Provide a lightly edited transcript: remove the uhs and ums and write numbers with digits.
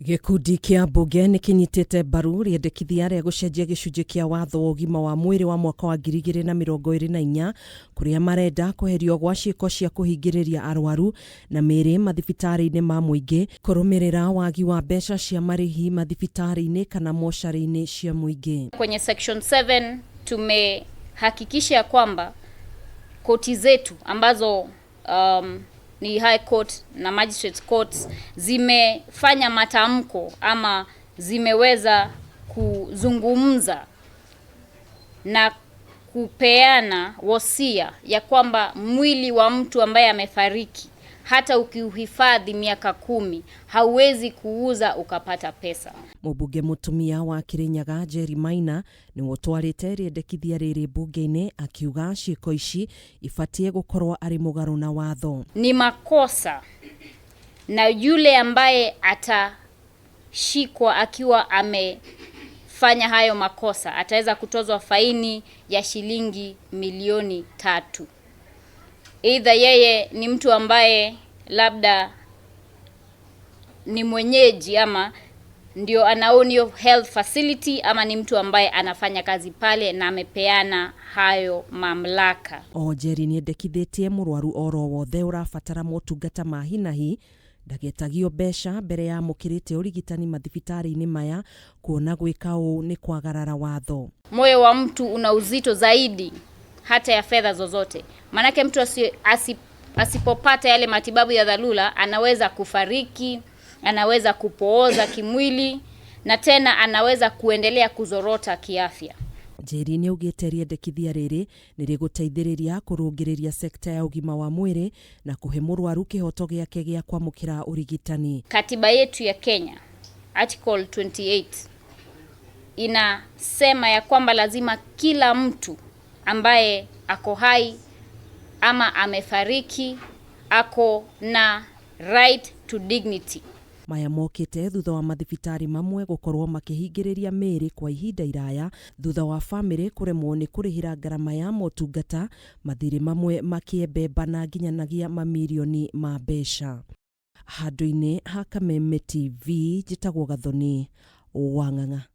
Gĩkundi kĩa mbunge nĩ kĩnyitĩte mbaru rĩendekithia rĩa gũcenjia gĩcunjĩ kĩa watho wa ũgima wa mwĩrĩ wa mwaka wa 2024 kũrĩa marenda kweherio gwa ciĩko cia kũhingĩrĩria arwaru na mĩĩrĩ mathibitarĩ-inĩ ma mũingĩ kũrũmĩrĩra wagi wa mbeca cia marĩhi mathibitarĩ-inĩ kana mocarĩ-inĩ cia mũingĩ. Kwenye section 7 tumehakikisha kwamba koti zetu ambazo ni High Court na Magistrates Courts zimefanya matamko ama zimeweza kuzungumza na kupeana wosia ya kwamba mwili wa mtu ambaye amefariki hata ukiuhifadhi miaka 10 hauwezi kuuza ukapata pesa. Mũmbunge mũtumia wa Kirinyaga Njeri Maina nĩwe ũtwarĩte rĩendekithia rĩrĩ mbunge-inĩ akiuga ciĩko ici ibatiĩ gũkorwo arĩ mũgarũ na watho. Ni makosa na yule ambaye atashikwa akiwa amefanya hayo makosa ataweza kutozwa faini ya shilingi milioni 3. Either yeye ni mtu ambaye labda ni mwenyeji ama ndio ana-own hiyo health facility ama ni mtu ambaye anafanya kazi pale na amepeana hayo mamlaka. O Njeri nĩendekithĩtie mũrwaru oro wothe ũrabatara motungata ma hi na hi ndagetagio mbeca mbere ya amũkĩrĩte ũrigitani mathibitarĩ-inĩ maya kuona gwĩka ũũ nĩ kwagarara watho. Moyo wa mtu una uzito zaidi hata ya fedha zozote, maanake mtu asipopata yale matibabu ya dharura anaweza kufariki, anaweza kupooza kimwili na tena anaweza kuendelea kuzorota kiafya. Njeri nĩaugĩte rĩendekithia rĩrĩ nĩ rĩgũteithĩrĩria kũrũngĩrĩria sekta ya ũgima wa mwĩrĩ na kũhe mũrwaru kĩhoto gĩake gĩa kwamũkĩra ũrigitani. Katiba yetu ya Kenya Article 28 inasema ya kwamba lazima kila mtu ambaye ako hai ama amefariki ako na right to dignity. Maya mokĩte thutha wa mathibitarĩ mamwe gũkorwo makĩhingĩrĩria mĩĩrĩ kwa ihinda iraya thutha wa bamĩrĩ kũremwo nĩ kũrĩhĩra ngarama ya motungata, mathirĩ mamwe makĩembembana nginyanagia mamirioni ma mbeca. Handũ-inĩ ha Kameme TV, njĩtagwo Gathoni Wang'ang'a.